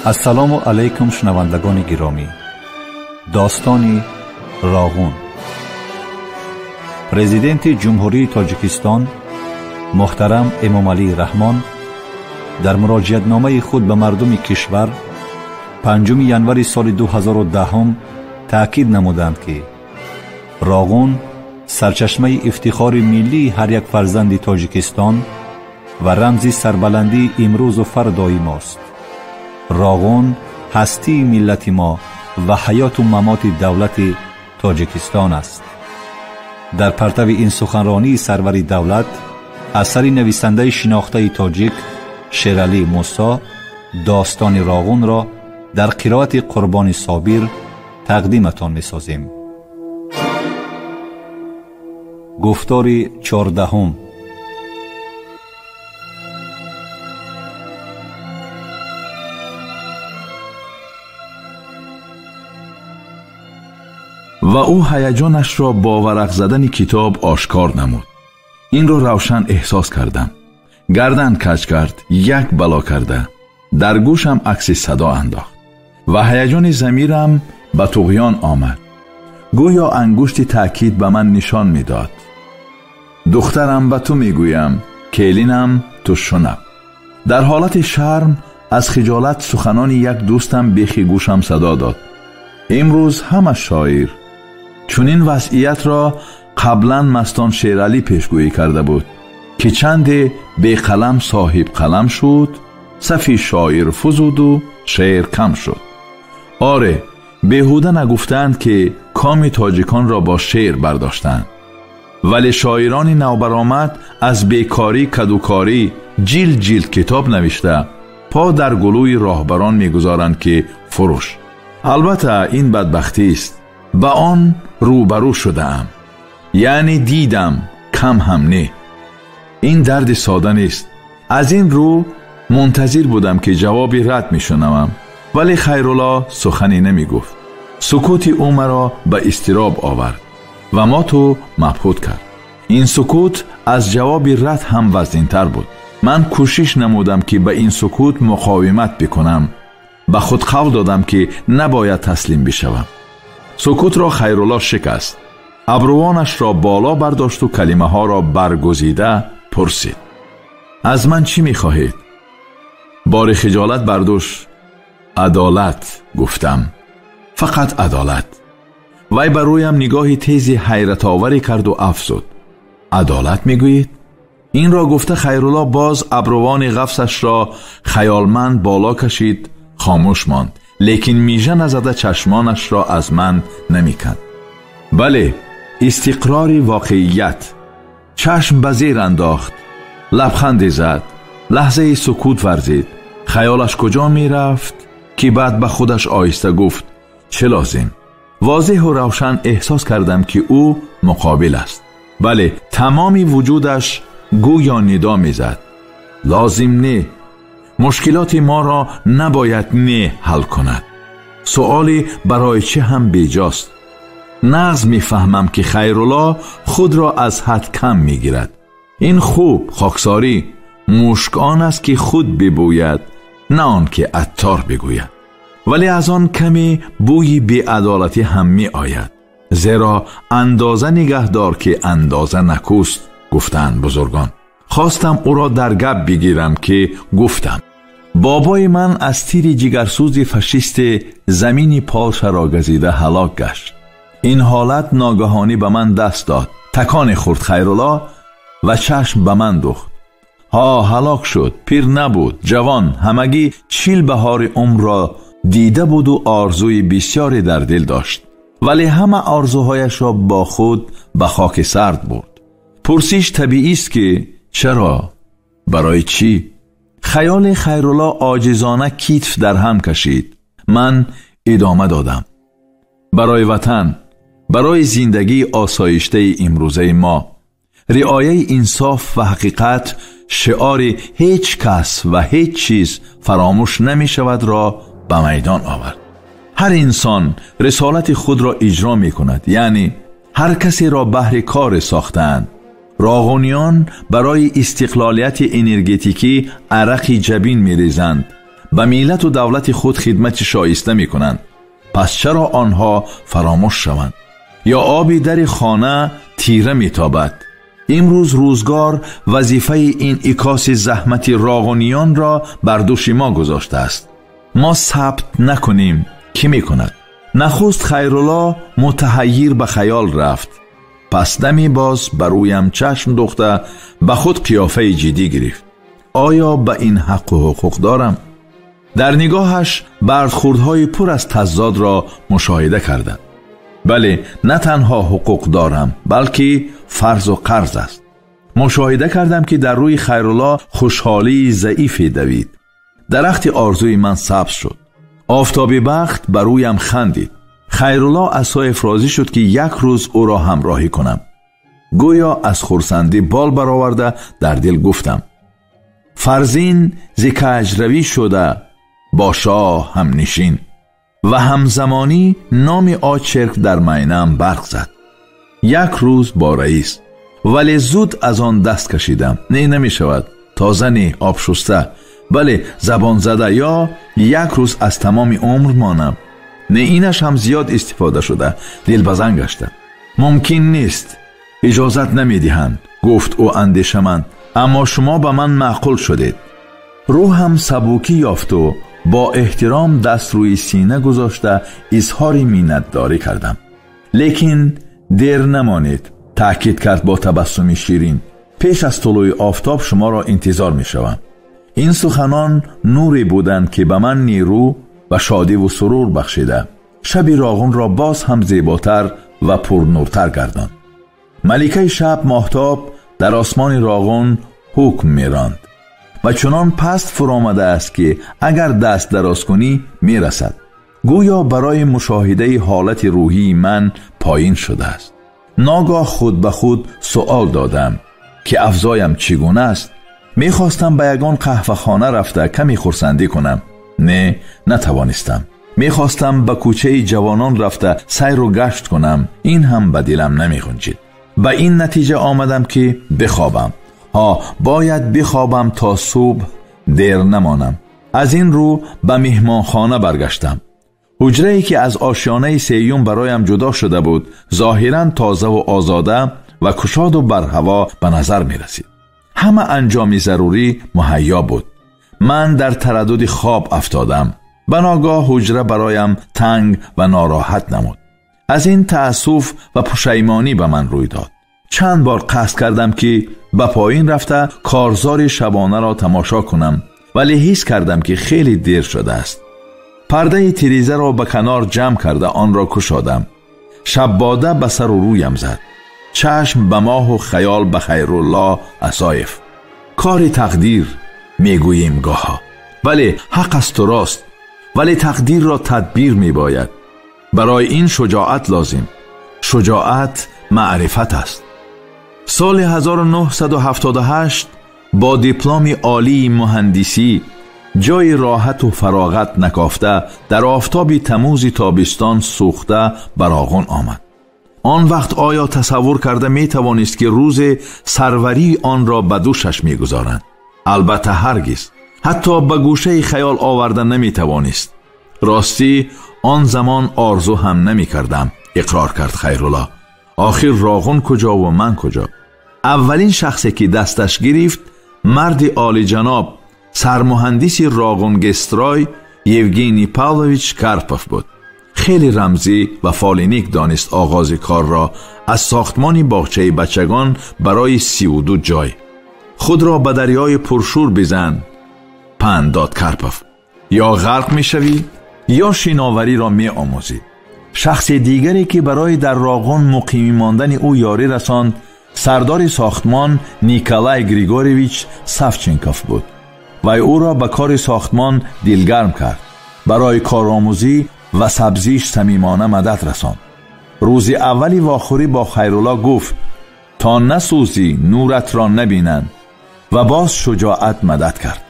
Ассалому алайкум, шунавандагони гиромӣ. Достони Роғун. Президенти Ҷумҳурии Тоҷикистон муҳтарам Эмомалӣ Раҳмон дар муроҷиатномаи худ ба мардуми кишвар 5 январи соли 2010 таъкид намуданд, ки Роғун сарчашмаи ифтихори миллии ҳар як фарзанди Тоҷикистон ва рамзи сарбаландии имрӯзу фардои мост. Роғун ҳастии миллати мо ва ҳаёту мамоти давлати Тоҷикистон аст. Дар партави ин суханронии сарвари давлат асари нависандаи шинохтаи тоҷик Шералӣ Мусо достони Роғунро дар қироати Қурбони Собир тақдиматон месозем. Гуфтори 14. Ва ӯ ҳаяҷонашро бо варақ задани китоб ошкор намуд. Инро равшан эҳсос кардам. Гардан каҷ кард, як бало карда. Дар гӯшам акси садо андохт ва ҳаяҷони замирам ба туғён омад. Гӯё ангушти таъкид ба ман нишон медод. Духтарам, ба ту мегӯям, келинам, ту шунав. Дар ҳолати шарм аз хиҷолат суханони як дӯстам бехи гӯшам садо дод. Имрӯз ҳама шоир. Чунин вазъиятро қаблан Мастон Шералӣ пешгӯӣ карда буд, ки чанде беқалам соҳибқалам шуд, сафи шоир фузуду шеър кам шуд. Оре, беҳуда нагуфтаанд, ки коми тоҷиконро бо шеър бардоштанд. Вале шоирони навбаромад аз бекорӣ, кадукорӣ ҷилд ҷилд китоб навишта, по дар гулӯи роҳбарон мегузоранд, ки фурӯш. Албатта ин бадбахтист. Ба он рӯбарӯ шудаам. Яъне дидам, кам ҳам не. Ин дарди сода нест. Аз ин рӯ мунтазир будам, ки ҷавоби рад мешунавам, вале Хайрулло сухане намегуфт. Сукути ӯ маро ба изтироб овард ва моту мабҳут кард. Ин сукут аз ҷавоби рад ҳам вазнинтар буд. Ман кӯшиш намудам, ки ба ин сукут муқовимат бикунам. Ба худ қавл додам, ки набояд таслим бишавам. Сукутро Хайрулло шикаст. Абрувонашро боло бардошту калимаҳоро баргузида пурсид: аз ман чӣ мехоҳед? Бори хиҷолат бардӯш. Адолат, гуфтам. Фақат адолат. Вай ба рӯям нигоҳи тези ҳайратоваре карду афзуд: адолат мегӯед? Инро гуфта Хайрулло боз абрувони ғафсашро хаёлманд боло кашид, хомӯш монд, лекин мижа назада чашмонашро аз ман намеканд. Бале, истиқрори воқеият. Чашм ба зер андохт, лабханде зад, лаҳзаи сукут варзид. Хаёлаш куҷо мерафт, ки баъд ба худаш оҳиста гуфт: чӣ лозим? Возеҳу равшан эҳсос кардам, ки ӯ муқобил аст. Бале, тамоми вуҷудаш гӯё нидо мезад: лозим не. Мушкилоти моро набояд не ҳал кунад. Суоле барои чӣ ҳам беҷост. Нағз мефаҳмам, ки Хайрулло худро аз ҳад кам мегирад. Ин хуб, хоксорӣ. Мушк он аст, ки худ бибӯяд, на он ки аттор бигӯяд. Вале аз он каме бӯи беадолатӣ ҳам меояд. Зеро андоза нигаҳдор, ки андоза накӯст, гуфтанд бузургон. Хостам ӯро дар гап бигирам, ки гуфтам: бобои ман аз тири ҷигарсӯзи фашисти замини Полшаро газида ҳалок гашт. Ин ҳолат ногаҳонӣ ба ман даст дод. Таконе хӯрд Хайрулло ва чашм ба ман духт. Ҳа, ҳалок шуд, пир набуд, ҷавон, ҳамагӣ 40 баҳори умрро дида буду орзуи бисёре дар дил дошт. Вале ҳама орзуҳояшро бо худ ба хоки сард бурд. Пурсиш табиист, ки чаро? Барои чӣ? Хаёли Хайрулло оҷизона китф дар ҳам кашид. Ман идома додам: барои ватан, барои зиндагии осоиштаи имрӯзаи мо. Риояи инсоф ва ҳақиқат, шиори ҳеҷ кас ва ҳеҷ чиз фаромӯш намешавадро ба майдон овард. Ҳар инсон рисолати худро иҷро мекунад, яъне ҳар касеро баҳри коре сохтаанд. Роғуниён барои истиқлолияти энергетикӣ арақи ҷабин мерезанд. Ба миллату давлати худ хидмати шоиста мекунанд. Пас чаро онҳо фаромӯш шаванд? Ё оби дари хона тира метобад? Имрӯз рӯзгор вазифаи инъикоси заҳмати роғуниёнро бар дӯши мо гузоштааст. Мо сабт накунем, кӣ мекунад? Нахуст Хайрулло мутаҳаййир ба хаёл рафт. Пас даме боз ба рӯям чашм духта ба худ қиёфаи ҷиддӣ гирифт. Оё ба ин ҳаққу ҳуқуқ дорам? Дар нигоҳаш бархӯрдҳои пур аз тазодро мушоҳида кардам. Бале, на танҳо ҳуқуқ дорам, балки фарзу қарз аст. Мушоҳида кардам, ки дар рӯи Хайрулло хушҳолии заифе давид. Дарахти орзуи ман сабз шуд. Офтоби бахт ба рӯям хандид. Хайрулло Асоев розӣ шуд, ки як рӯз ӯро ҳамроҳӣ кунам. Гӯё аз хурсандӣ бол бароварда дар дил гуфтам: фарзин зи каҷравӣ шуда бо шоҳ ҳамнишин. Ва ҳамзамонӣ номи очерк дар майнаам барқ зад. Як рӯз бо раис, вале зуд аз он даст кашидам. Не, намешавад. Тоза не, обшуста, бале забонзада, ё як рӯз аз тамоми умр монам. Не, инаш ҳам зиёд истифода шуда, дилбазан гашта. Мумкин нест, иҷозат намедиҳанд, гуфт ӯ андешаманд. Аммо шумо ба ман маъқул шудед. Рӯҳам сабукӣ ёфту бо эҳтиром даст рӯи сина гузошта изҳори миннатдорӣ кардам. Лекин дер намонед, таъкид кард бо табассуми ширин. Пеш аз тулӯи офтоб шуморо интизор мешавам. Ин суханон нуре буданд, ки ба ман нерӯ ва шодиву сурур бахшида шаби Роғунро боз ҳам зеботар ва пурнуртар гардонд. Маликаи шаб моҳтоб дар осмони Роғун ҳукм меронд ва чунон паст фуромадааст, ки агар даст дароз кунӣ мерасад. Гӯё барои мушоҳидаи ҳолати рӯҳии ман поин шудааст. Ногоҳ худ ба худ суол додам, ки афзоям чӣ гуна аст. Мехостам ба ягон қаҳвахона рафта каме хурсандӣ кунам. Не, натавонистам. Мехостам ба кӯчаи ҷавонон рафта сайру гашт кунам. Ин ҳам ба дилам намехунҷид. Ба ин натиҷа омадам, ки бихобам. Ҳа, бояд бихобам то субҳ дер намонам. Аз ин рӯ ба меҳмонхона баргаштам. Ҳуҷрае, ки аз ошёнаи сеюм бароям ҷудо шуда буд, зоҳиран тозаву озода ва кушоду барҳаво ба назар мерасид. Ҳама анҷоми зарурӣ муҳайё буд. Ман дар тараддуди хоб афтодам. Ба ногаҳ ҳуҷра бароям танг ва нороҳат намуд. Аз ин таассуф ва пушаймонӣ ба ман рӯй дод. Чанд бор қасд кардам, ки ба поин рафта корзори шабонаро тамошо кунам, вале ҳис кардам, ки хеле дер шудааст. Пардаи тирезаро ба канор ҷамъ карда онро кушодам. Шаббода ба сару рӯям зад. Чашм ба моҳу хаёл ба Хайрулло Асоев. Кори тақдир мегӯем гоҳо, вале ҳақ асту рост, вале тақдирро тадбир мебояд. Барои ин шуҷоат лозим. Шуҷоат маърифат аст. Соли 1978 бо дипломи олии муҳандисӣ ҷои роҳату фароғат накофта дар офтоби тамӯзи тобистон сӯхта ба Роғун омад. Он вақт оё тасаввур карда метавонист, ки рӯзе сарварии онро ба дӯшаш мегузоранд? Албатта ҳаргиз. Ҳатто ба гӯшаи хаёл оварда наметавонист. Ростӣ, он замон орзу ҳам намекардам, иқрор кард Хайрулло. Охир Роғун куҷо ва ман куҷо? Аввалин шахсе, ки дасташ гирифт, марди олиҷаноб, сармуҳандиси Роғунгестрой Евгений Павлович Карпов буд. Хеле рамзӣ ва фолиник донист оғози корро аз сохтмони боғчаи бачагон барои 32 ҷой. Худро ба дарёи пуршӯр бизан, панд дод Карпов. Ё ғарқ мешавӣ, ё шиновариро меомӯзӣ. Шахси дигаре, ки барои дар Роғун муқимӣ мондани ӯ ёрӣ расонд, сардори сохтмон Николай Григорьевич Савченков буд. Вай ӯро ба кори сохтмон дилгарм кард, барои коромӯзӣ ва сабзиш самимона мадад расонд. Рӯзи аввали вохӯрӣ бо Хайрулло гуфт: то насӯзӣ нуратро набинанд. Ва боз шуҷоат мадад кард.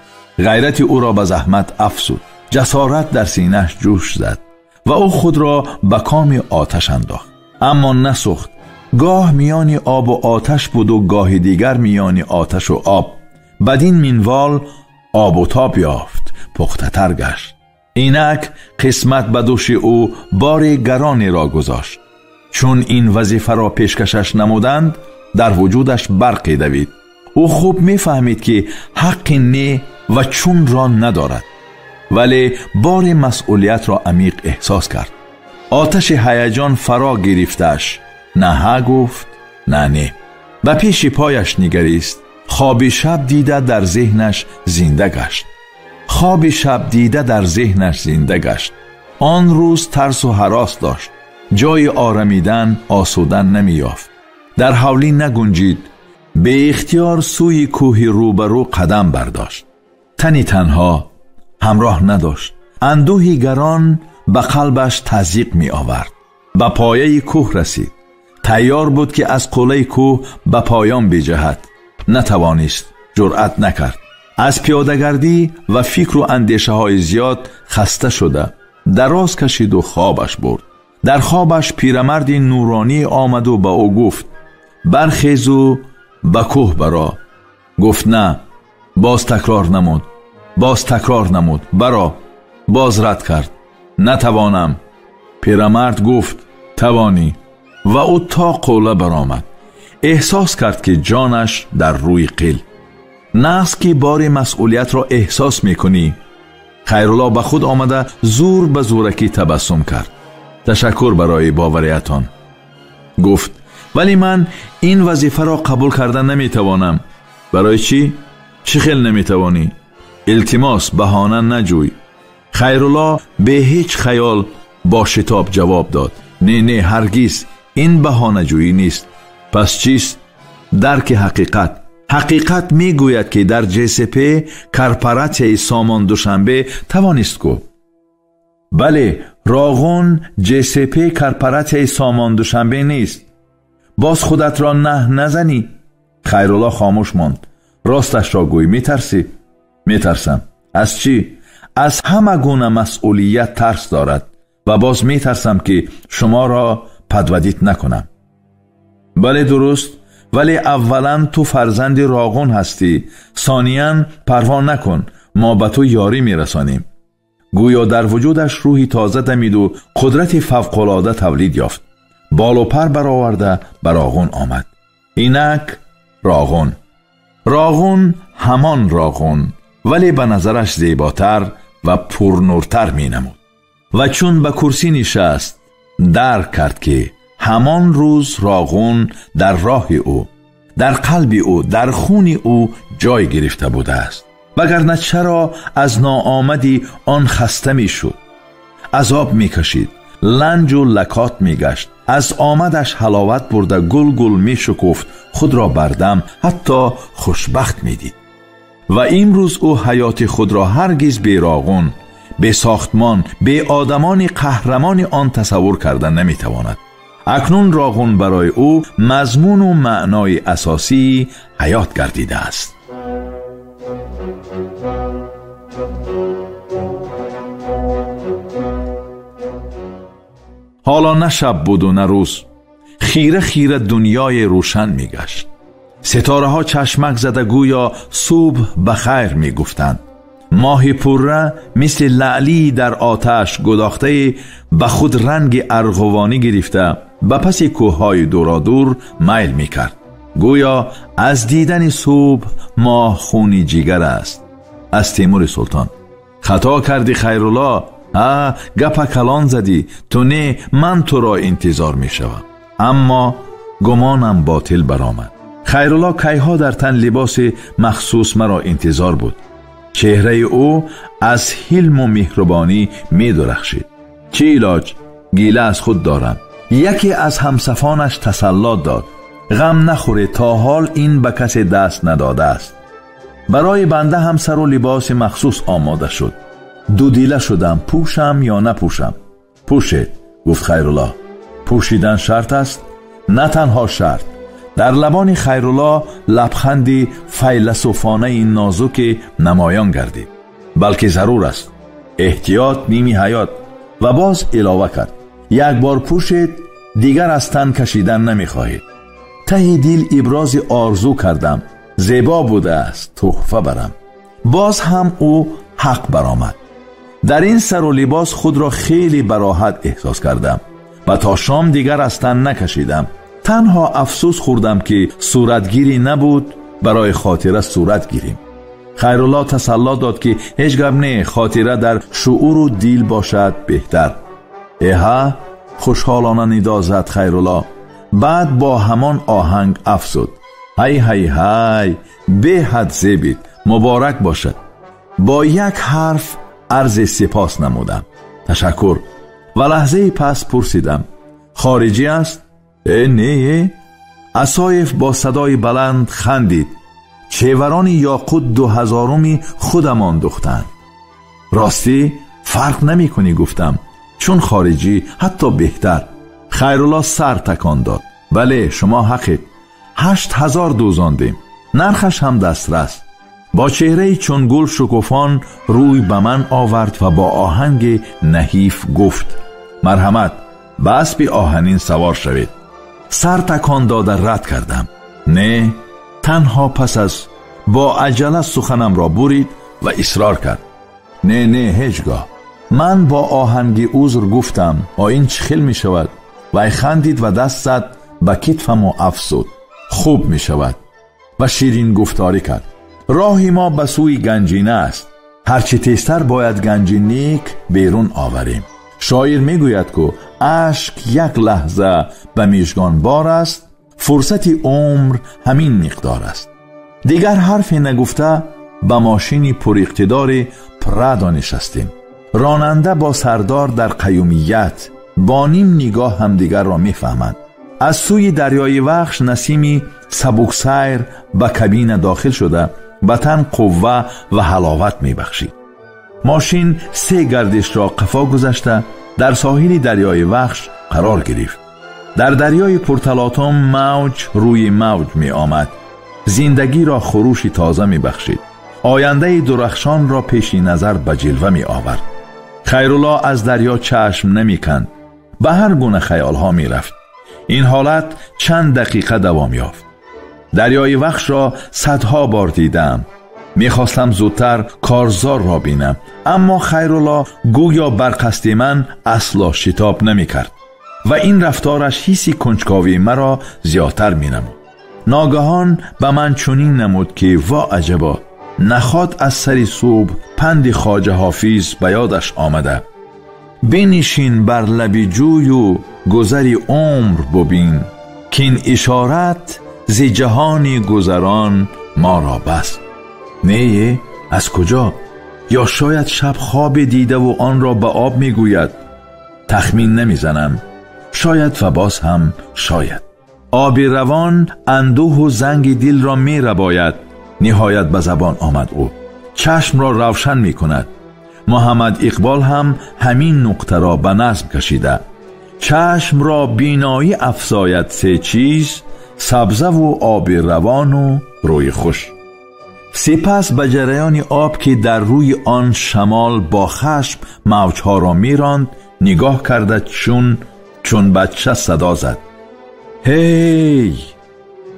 Ғайрати ӯро ба заҳмат афзуд. Ҷасорат дар синааш ҷӯш зад ва ӯ худро ба коми оташ андохт. Аммо насӯхт. Гоҳ миёни обу оташ буду гоҳи дигар миёни оташу об. Бадин минвол обу тоб ёфт. пухтатар гашт. Инак қисмат ба дӯши ӯ бори гаронеро гузошт. Чун ин вазифаро пешкашаш намуданд, дар вуҷудаш барқе давид. Ӯ хуб мефаҳмид, ки ҳаққи не ва чунро надорад, вале бори масъулиятро амиқ эҳсос кард. Оташи ҳаяҷон фаро гирифташ. На ҳа гуфт, на не. Ба пеши пояш нигарист. Хоби шаб дида дар зеҳнаш зинда гашт. Хоби шаб дида дар зеҳнаш зинда гашт. Он рӯз тарсу ҳарос дошт. Ҷои орамидан, осудан намеёфт. Дар ҳавлӣ нагунҷид. Беихтиёр сӯи кӯҳи рӯбарӯ қадам бардошт. Тани танҳо ҳамроҳ надошт. Андӯҳи гарон ба қалбаш тазйиқ меовард. Ба пояи кӯҳ расид. Тайёр буд, ки аз қуллаи кӯҳ ба поён биҷаҳад. Натавонист, ҷуръат накард. Аз пиёдагардӣ ва фикру андешаҳои зиёд хаста шуда дароз кашиду хобаш бурд. Дар хобаш пирамарди нуронӣ омаду ба ӯ гуфт: бархезу ба кӯҳ баро. Гуфт: на. Боз такрор намуд, боз такрор намуд: баро. Боз рад кард: натавонам. Пирамард гуфт: тавонӣ. Ва ӯ то қулла баромад. Эҳсос кард, ки ҷонаш дар рӯи қил. Нағз ки бори масъулиятро эҳсос мекунӣ. Хайрулло ба худ омада зур ба зӯракӣ табассум кард. Ташаккур барои бовариятон, гуфт, вале ман ин вазифаро қабул карда наметавонам. Барои чӣ? Чӣ хел наметавонӣ? Илтимос, баҳона наҷӯй. Хайрулло бе ҳеҷ хаёл бо шитоб ҷавоб дод: не, не, ҳаргиз ин баҳонаҷӯӣ нест. Пас чист? Дарки ҳақиқат. Ҳақиқат мегӯяд, ки дар ҶСП корпоратсияи Сомон Душанбе тавонист ку. Бале, Роғун ҶСП корпоратсияи Сомон Душанбе нест. Боз худатро наҳ назанӣ. Хайрулло хомӯш монд. Росташро гӯй, метарсӣ? Метарсам. Аз чӣ? Аз ҳама гуна масъулият тарс дорад ва боз метарсам, ки шуморо падвадит накунам. Бале, дуруст, вале аввалан ту фарзанди Роғун ҳастӣ, сониян парво накун, мо ба ту ёрӣ мерасонем. Гӯё дар вуҷудаш рӯҳи тоза дамиду қудрати фавқулода тавлид ёфт. Болу пар бароварда ба Роғун омад. Инак Роғун. Роғун ҳамон Роғун, вале ба назараш зеботар ва пурнуртар менамуд. Ва чун ба курсӣ нишаст, дарк кард, ки ҳамон рӯз Роғун дар роҳи ӯ, дар қалби ӯ, дар хуни ӯ ҷой гирифта будааст. Вагарна чаро аз ноомади он хаста мешуд, азоб мекашид, ланҷу лакот мегашт, аз омадаш ҳаловат бурда гулгул мешукуфт, худро бардам, ҳатто хушбахт медид. Ва имрӯз ӯ ҳаёти худро ҳаргиз бе Роғун, бе сохтмон, бе одамони қаҳрамони он тасаввур карда наметавонад. Акнун Роғун барои ӯ мазмуну маънои асосии ҳаёт гардидааст. Ҳоло на шаб буду на рӯз. Хира хира дунёи рӯшан мегашт. Ситораҳо чашмак зада гӯё субҳ ба хайр мегуфтанд. Моҳи пурра мисли лаълии дар оташ гудохтаи ба худ ранги арғувонӣ гирифта ба паси кӯҳҳои дуродур майл мекард. Гӯё аз дидани субҳ моҳ хуни ҷигар аст. Аз Темури Султон: хато кардӣ, Хайрулло, ҳа, гапа калон задӣ, ту не, ман туро интизор мешавам. Аммо гумонам ботил баромад. Хайрулло кайҳо дар тан либоси махсус маро интизор буд. Чеҳраи ӯ аз ҳилму меҳрубонӣ медурахшид. Чӣ илоҷ, гила аз худ дорам. Яке аз ҳамсафонаш тасалло дод: ғам нахӯре, то ҳол ин ба касе даст надодааст. Барои банда ҳам сару либоси махсус омода шуд. Дудила шудам, пӯшам ё напӯшам. Пӯшед, гуфт Хайрулло. Пӯшидан шарт аст? На танҳо шарт. Дар лабони Хайрулло лабханди файласуфонаи нозуке намоён гардид. Балки зарур аст. Эҳтиёт ними ҳаёт. Ва боз илова кард: як бор пӯшед, дигар аз тан кашидан намехоҳед. Таҳи дил ибрози орзу кардам: зебо будааст, тӯҳфа барам. Боз ҳам ӯ ҳақ баромад. Дар ин сару либос худро хеле бароҳат эҳсос кардам ва то шом дигар аз тан накашидам. Танҳо афсӯс хӯрдам, ки суратгирӣ набуд барои хотира сурат гирим. Хайрулло тасалло дод, ки ҳеҷ гап не, хотира дар шууру дил бошад беҳтар. Эҳа, хушҳолона нидо зад Хайрулло. Баъд бо ҳамон оҳанг афзуд: ҳай ҳай ҳай, беҳад зебид, муборак бошад. Бо як ҳарф арзи сипос намудам: ташаккур. Ва лаҳзаи пас пурсидам: хориҷӣ аст? Э, не. Асоев бо садои баланд хандид: чеварони ёқут 2000-уми худамон духтанд. Ростӣ фарқ намекунӣ, гуфтам, чун хориҷӣ ҳатто беҳтар. Хайрулло сар такон дод: бале, шумо ҳақед, 8000 дӯзондем, нархаш ҳам дастрас. Бо чеҳраи чун гул шукуфон рӯй ба ман овард ва бо оҳанги наҳиф гуфт: марҳамат, ба аспи оҳанин савор шавед. Сар такон дода рад кардам: не. Танҳо пас аз бо аҷала суханамро бурид ва исрор кард: не, не, ҳеҷ гоҳ. Ман бо оҳанги узр гуфтам: о, ин чӣ хел мешавад? Вай хандид ва даст зад ба китфаму афзуд: хуб мешавад. Ва ширин гуфторӣ кард: роҳи мо ба сӯи ганҷина аст, ҳарчи тезтар бояд ганҷи нек берун оварем. Шоир мегӯяд, ку ашк як лаҳза ба мижгон бор аст, фурсати умр ҳамин миқдор аст. Дигар ҳарфе нагуфта ба мошини пуриқтидори Прадо нишастем. Ронанда бо сардор дар қаюмият бо ним нигоҳ ҳамдигарро мефаҳманд. Аз сӯи дарёи Вахш насими сабуксайр ба кабина дохил шуда ба тан қувва ва ҳаловат мебахшид. Мошин 3 гардишро қафо гузашта дар соҳили дарёи Вахш қарор гирифт. Дар дарёи пурталотум мавҷ рӯи мавҷ меомад. Зиндагиро хурӯши тоза мебахшид. Ояндаи дурахшонро пеши назар ба ҷилва меовард. Хайрулло аз дарё чашм намеканд, ба ҳар гуна хаёлҳо мерафт. Ин ҳолат чанд дақиқа давом ёфт. Дарёи Вахшро садҳо бор дидам. Мехостам зудтар корзорро бинам, аммо Хайрулло гӯё бар қасди ман асло шитоб намекард ва ин рафтораш ҳисси кунҷковии маро зиёдтар менамуд. Ногаҳон ба ман чунин намуд, ки во аҷабо, наход аз сари субҳ панди хоҷа Ҳофиз ба ёдаш омада: бинишин бар лаби ҷӯю гузари умр бубин, кин ишорат зи ҷаҳони гузарон моро бас. Не, аз куҷо? Ё шояд шаб хобе дидаву онро ба об мегӯяд. Тахмин намезанам. Шояд ва боз ҳам шояд. Оби равон андӯҳу занги дилро мерабояд. Ниҳоят ба забон омад ӯ. Чашмро равшан мекунад. Муҳаммад Иқбол ҳам ҳамин нуқтаро ба назм кашида: чашмро биноӣ афзояд се чиз, сабзаву оби равону рӯи хуш. Сипас ба ҷараёни об, ки дар рӯи он шамол бо хашм мавҷҳоро меронд, нигоҳ карда чун бача садо зад: ҳей!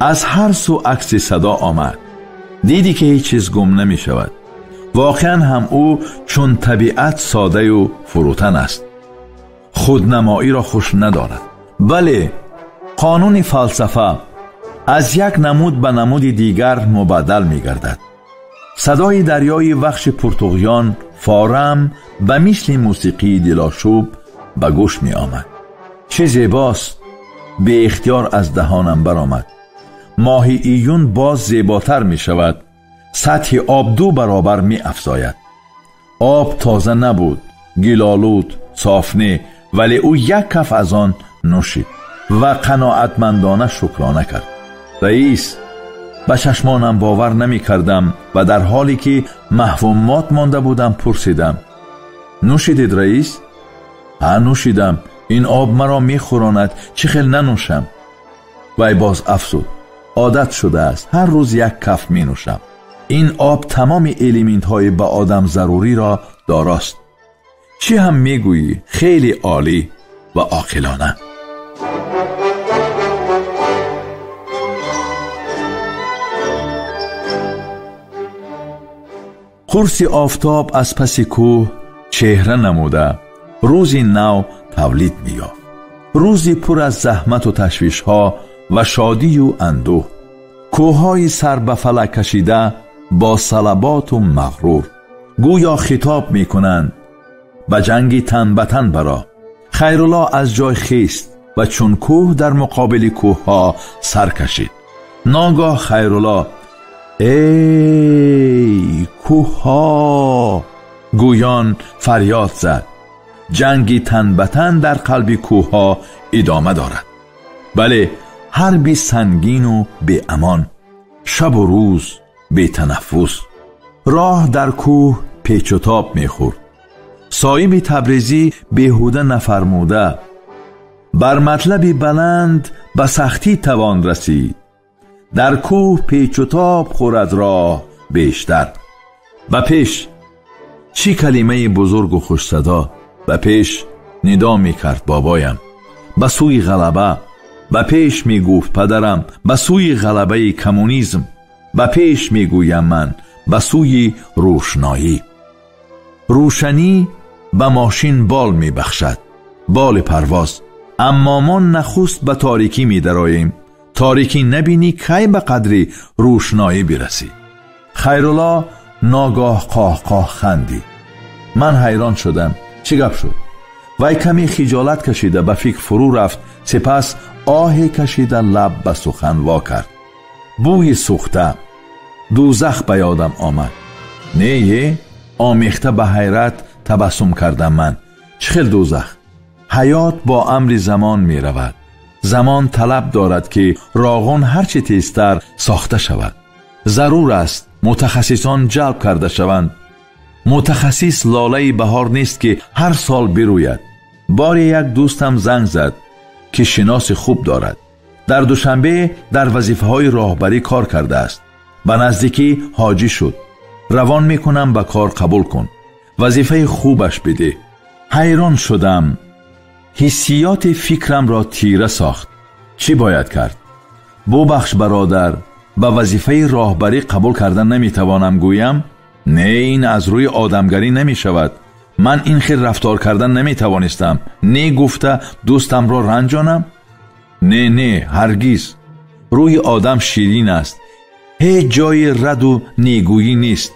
Аз ҳар сӯ акси садо омад. Дидӣ, ки ҳеҷ чиз гум намешавад. Воқеан ҳам ӯ чун табиат содаю фурӯтан аст. Худнамоиро хуш надорад. Бале, қонуни фалсафа аз як намуд ба намуди дигар мубаддал мегардад. Садои дарёи Вахши пуртуғён форам ба мисли мусиқии дилошӯб ба гӯш меомад. Чӣ зебост! Беихтиёр аз даҳонам баромад. Моҳи июн боз зеботар мешавад. Сатҳи об 2 баробар меафзояд. Об тоза набуд, гилолуд, соф не, вале ӯ як каф аз он нӯшид ва қаноатмандона шукрона кард. Раис, ба чашмонам бовар намекардам ва дар ҳоле ки маҳвумот монда будам пурсидам: нӯшидед, раис? Ҳа, нӯшидам. Ин об маро мехӯронад, чӣ хел нанӯшам? Вай боз афзуд: одат шудааст, ҳар рӯз як каф менӯшам. Ин об тамоми элементҳои ба одам заруриро дорост. Чӣ ҳам мегӯӣ? Хеле олӣ ва оқилона. Қурси офтоб аз паси кӯҳ чеҳра намуда рӯзи нав тавлид меёфт. Рӯзи пур аз заҳмату ташвишҳо ва шодию андӯҳ. Кӯҳҳои сар ба фалак кашида бо салаботу мағрур гӯё хитоб мекунанд ба ҷанги тан ба тан баро. Хайрулло аз ҷой хист ва чун кӯҳ дар муқобили кӯҳҳо сар кашид. Ногоҳ Хайрулло эй кӯҳҳо гӯён фарёд зад. Ҷанги тан ба тан дар қалби кӯҳҳо идома дорад. Бале, ҳарби сангину беамон, шабу рӯз бетанаффус. Роҳ дар кӯҳ печутоб мехӯрд. Соҳиби Табрезӣ беҳуда нафармуда бар матлаби баланд ба сахтӣ тавон расид. Дар кӯҳ печутоб хӯрад роҳ бештар. Ба пеш! Чӣ калимаи бузургу хушсадо! Ба пеш нидо мекард бобоям, ба сӯи ғалаба. Ба пеш мегуфт падарам, ба сӯи ғалабаи коммунизм. Ба пеш мегӯям ман, ба сӯи рӯшноӣ. Рӯшанӣ ба мошин бол мебахшад, боли парвоз. Аммо мо нахуст ба торикӣ медароем. Торикӣ набинӣ кай ба қадри рӯшноӣ бирасӣ. Хайрулло ногоҳ қоҳқоҳ хандид. Ман ҳайрон шудам. Чӣ гап шуд? Вай каме хиҷолат кашида ба фикр фурӯ рафт. Сипас оҳе кашида лаб ба сухан во кард. Бӯи сӯхта, дӯзах ба ёдам омад. Не, омехта ба ҳайрат табассум кардам ман. Чӣ хел дӯзах? Ҳаёт бо амри замон меравад. Замон талаб дорад, ки роғун ҳарчи тезтар сохта шавад. Зарур аст мутахассисон ҷалб карда шаванд. Мутахассис лолаи баҳор нест, ки ҳар сол бирӯяд. Боре як дӯстам занг зад, ки шиноси хуб дорад. Дар Душанбе дар вазифаҳои роҳбарӣ кор кардааст. Ба наздикӣ ҳоҷӣ шуд. Равон мекунам, ба кор қабул кун. Вазифаи хубаш бидеҳ. Ҳайрон шудам. Ҳиссиёти фикрамро тира сохт. Чӣ бояд кард? Бубахш бародар, ба вазифаи роҳбарӣ қабул кардан наметавонам гӯям? Не, ин аз рӯи одамгарӣ намешавад. Ман ин хел рафтор кардан наметавонистам. Не гуфта дӯстамро ранҷонам? Не, не, ҳаргиз. Рӯи одам ширин аст. Ҳеҷ ҷои раду негӯӣ нест.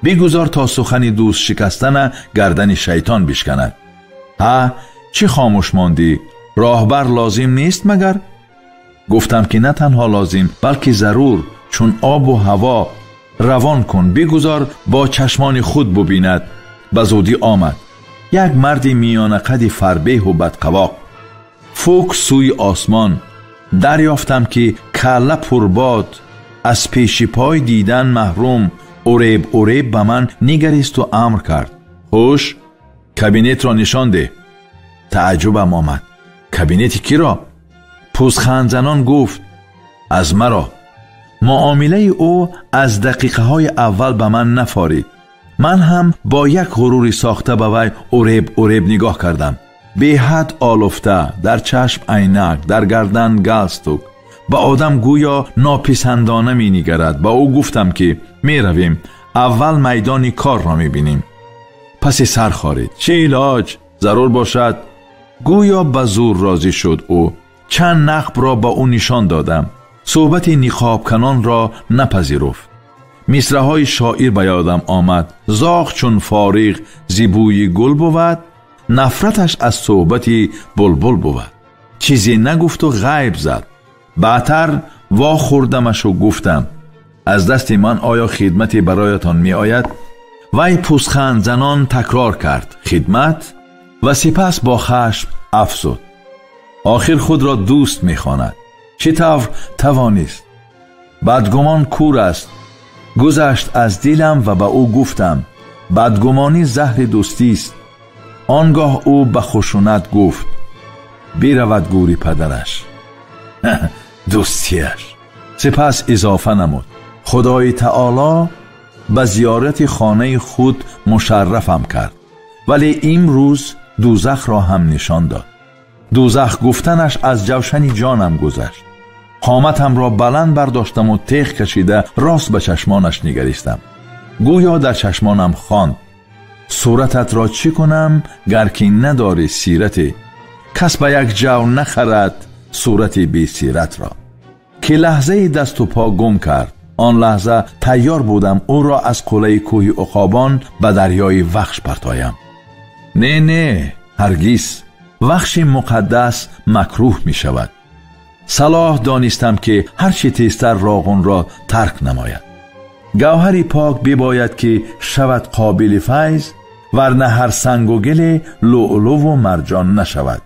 Бигузор то сухани дӯст шикастана гардани шайтон бишканад. Ҳа, чӣ хомӯш мондӣ? Роҳбар лозим нест магар? Гуфтам, ки на танҳо лозим, балки зарур, чун обу ҳаво. Равон кун, бигузор бо чашмони худ бубинад. Ба зудӣ омад як марди миёнақади фарбеҳу бадқавоқ. Фук сӯи осмон. Дарёфтам, ки калла пурбод, аз пеши пой дидан маҳрум, уреб уреб ба ман нигаристу амр кард: ҳуш, кабинетро нишон деҳ. Тааҷҷубам омад. Кабинети киро? Пӯзхандзанон гуфт: аз маро. Муомилаи ӯ аз дақиқаҳои аввал ба ман нафорид. Ман ҳам бо як ғурури сохта ба вай уреб уреб нигоҳ кардам. Беҳад олуфта, дар чашм айнак, дар гардан галстук, ба одам гӯё нописандона менигарад. Ба ӯ гуфтам, ки меравем, аввал майдони корро мебинем. Паси сар хорид. Чӣ илоҷ, зарур бошад. Гӯё ба зур розӣ шуд ӯ. Чанд нақбро ба ӯ нишон додам. Суҳбати ниқобканонро напазируфт. Мисраҳои шоир ба ёдам омад: зоғ чун фориғ зи бӯи гул бувад, нафраташ аз суҳбати булбул бувад. Чизе нагуфту ғайб зад. Баъдтар вохӯрдамашу гуфтам: аз дасти ман оё хидмате бароятон меояд? Вай пӯзхандзанон такрор кард: хидмат? Ва сипас бо хашм афзуд: охир худро дӯст мехонад. Чӣ тавр тавонист? Бадгумон кур аст. Гузашт аз дилам ва ба ӯ гуфтам: бадгумонӣ заҳри дӯстист. Он гоҳ ӯ ба хушунат гуфт: биравад гӯри падараш. Дӯстияш. Сипас изофа намуд: Худои таоло ба зиёрати хонаи худ мушаррафам кард, вале имрӯз дӯзахро ҳам нишон дод. Дӯзах гуфтанаш аз ҷавшани ҷонам гузашт. Қоматамро баланд бардоштаму теғ кашида рост ба чашмонаш нигаристам. Гӯё дар чашмонам хонд: сурататро чӣ кунам, гар ки надорӣ сирате? Кас ба як ҷав нахарад сурати бесиратро. Ки лаҳзаи дасту по гум кард, он лаҳза тайёр будам ӯро аз қуллаи кӯҳи уқобон ба дарёи Вахш партоям. Не, не, ҳаргиз. Вахши муқаддас макрӯҳ мешавад. Салоҳ донистам, ки ҳарчи тезтар Роғунро тарк намояд. Гавҳари пок бибояд, ки шавад қобили файз, варна ҳар сангу гиле лӯълуву марҷон нашавад.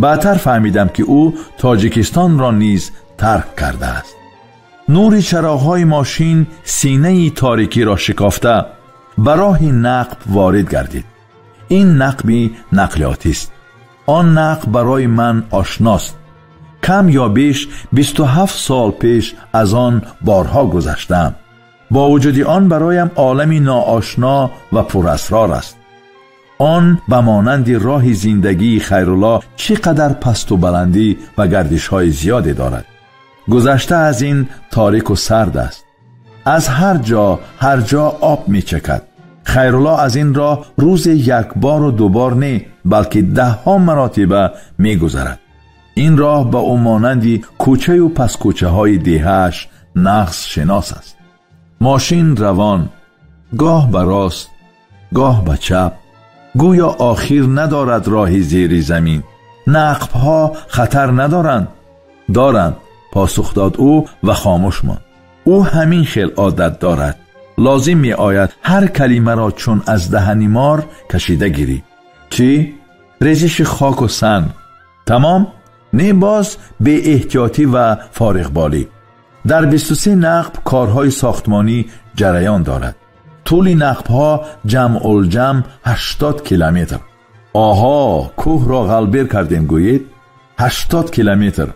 Баъдтар фаҳмидам, ки ӯ Тоҷикистонро низ тарк кардааст. Нури чароғҳои мошин синаи торикиро шикофта ба роҳи нақб ворид гардид. Ин нақби нақлиётист. Он нақб барои ман ошност. Кам ё беш 27 сол пеш аз он борҳо гузаштаам. Бо вуҷуди он бароям олами ноошно ва пурасрор аст. Он ба монанди роҳи зиндагии Хайрулло чӣ қадар пасту баландӣ ва гардишҳои зиёде дорад. Гузашта аз ин торику сард аст. Аз ҳар ҷо ҳар ҷо об мечакад. Хайрулло аз ин роҳ рӯзе як бору дубор не, балки даҳҳо маротиба мегузарад. Ин роҳ ба ӯ монанди кӯчаю паскӯчаҳои деҳааш нағз шинос аст. Мошин равон, гоҳ ба рост, гоҳ ба чап, гӯё охир надорад роҳи зери замин. Нақбҳо хатар надоранд? Доранд, посух дод ӯ ва хомӯш монд. Ӯ ҳамин хел одат дорад. Лозим меояд ҳар калимаро чун аз даҳани мор кашида гирӣ. Чӣ? Резиши хоку санг. Тамом? Не, боз беэҳтиётӣ ва фориғболӣ. Дар 23 нақб корҳои сохтмонӣ ҷараён дорад. Тӯли нақбҳо ҷамъулҷамъ 80 километр. Оҳо, кӯҳро ғалбер кардем гӯед? 80 километр.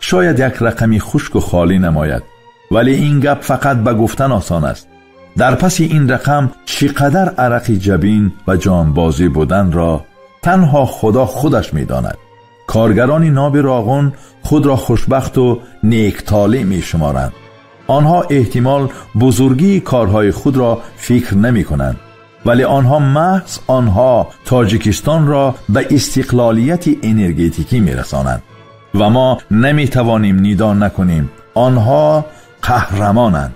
Шояд як рақами хушку холӣ намояд, вале ин гап фақат ба гуфтан осон аст. Дар паси ин рақам чӣ қадар арақи ҷабин ва ҷонбозӣ буданро танҳо Худо худаш медонад. Коргарони ноби Роғун худро хушбахту нектолеъ мешуморанд. Онҳо эҳтимол бузургии корҳои худро фикр намекунанд, вале онҳо, маҳз онҳо Тоҷикистонро ба истиқлолияти энергетикӣ мерасонанд ва мо наметавонем нидо накунем. Онҳо қаҳрамонанд.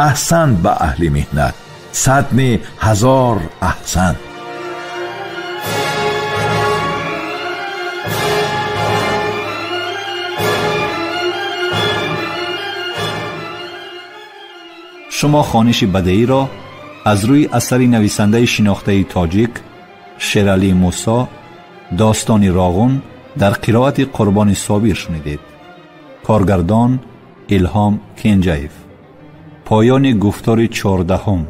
Аҳсан ба аҳли меҳнат, сад не, ҳазор аҳсан. Шумо хониши бадеиро аз рӯи асари нависандаи шинохтаи тоҷик Шералӣ Мусо «Достони Роғун» дар қироати Қурбони Собир шунидед. Коргардон Илҳом Кенҷаев. Поёни гуфтори 14.